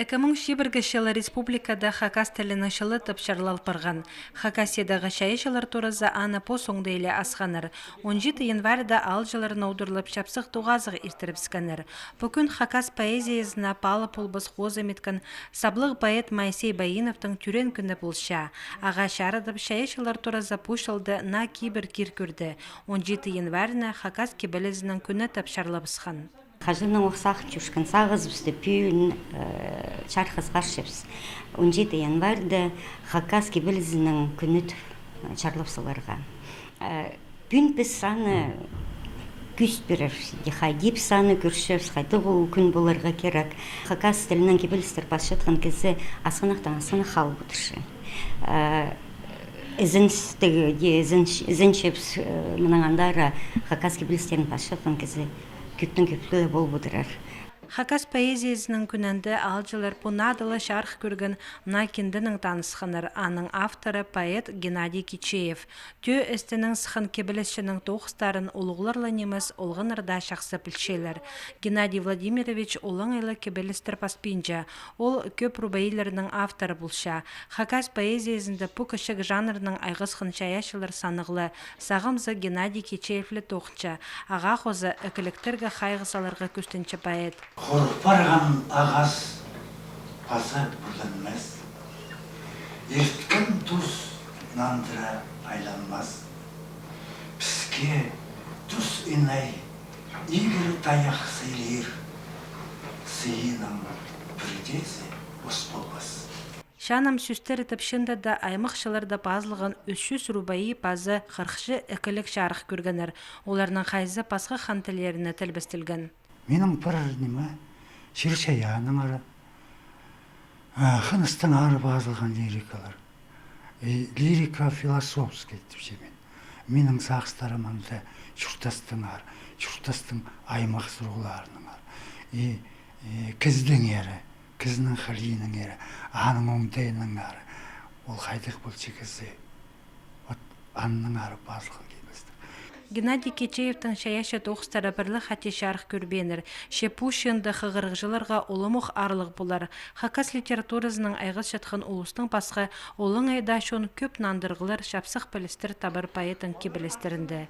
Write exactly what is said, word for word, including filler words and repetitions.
Ікі муң чибіргіс чылы республикада хакас тілінің чылы тіп чарлал парған. Хакасиядағы чайаачылар туразы аны пос оңдайли асханнар. Он читі январьда аалҷыларны удурлап чапсых тоғазығ иртірібіскеннер. Пу кӱн хакас поэзиязына паалап полбас хозым иткен саблығ поэт Моисей Баиновтың тӧреен кӱні полча. Ағаа чарыдып, чайаачылар туразы пу чылда наа кибір кир кӧрді. Он читі январьны хакас кибелізінің кӱні тіп чарлабысхан. Хаҷаннаң ох сағын чӧрчеткен сағызыбысты пӱӱн, э, чарыхха сығарчабыс. Он читі январьда хакас кибелізінің кӱні тіп, э, чарлап саларға. Э, пӱӱн піс аны кӧзіт пирербіс, хайди піс аны кӧрчебіс, хайдағ ол кӱн поларға кирек. Хакас тілінең кибелістер пасчатхан кізі асхынахтаң асхынах халып одырча. Э, ізеністіг, де, ізен-, ізенчебіс, э, мынаң андар хакас кибелістерін пасчатхан кізі кӧптең кӧп полып одырар. Хакас поэзиязының кӱнінде аалҷылар пу наада ла чарых кӧрген наа кинденең танысханнар, аның авторы поэт Геннадий Кичеев. Тӧӧ істенең сыххан кибелісчінің тоғыстарын улуғлар ла нимес, олғаннар даа чахсы пілчелер. Геннадий Владимирович олаңай ла кибелістер паспинча, ол кӧп рубаилернің авторы полча. Хакас поэзиязында пу кічіг жанрнаң айғасхан чайаачылар санығлы. Сағам за Геннадий Кичеевле тоғынча. Ағаа хоза ікіліктерге хайығ саларға кӱстенче поэт. Хурып парған ағас паза пӱрленмес. Ирткен тус нандыра айланмас. Піске тус иней игір тайах сыйлир. Сыйының пірдеезі ус полбас. Чааным сӧстері тіпченде дее аймахчыларда пазылған ӱс чӱс рубаи паза хырых читі ікілік чарых кӧргеннер. Оларның хайзы пасха хан тіллеріне тілбестелген. Минің пір ниме, чир-чайааннаңар, а, хыныстаңар пазылған лирикалар. И лирика философская тіпчем мин. Минің сағыстарым анда чуртастаңар, чуртастың аймах сурығларынаңар. И, и кізідеңер, кізінің халиинеңер, аның оңдайынаңар. Ол хайдағ полча кізі. Вот аннаңар пазылған кибелістер. Геннадий Кичеевтің чайаачы тоғыстары пір ле хати чарых кӧрбееннер. Че пу чыынды хығырығҷыларға уламох аарлығ полар. Хакас литературазынаң айғасчатхан улустаң пасха, олаңай даа чон кӧп нандырығлар, чапсых пілістер табар поэттің кибелістерінде.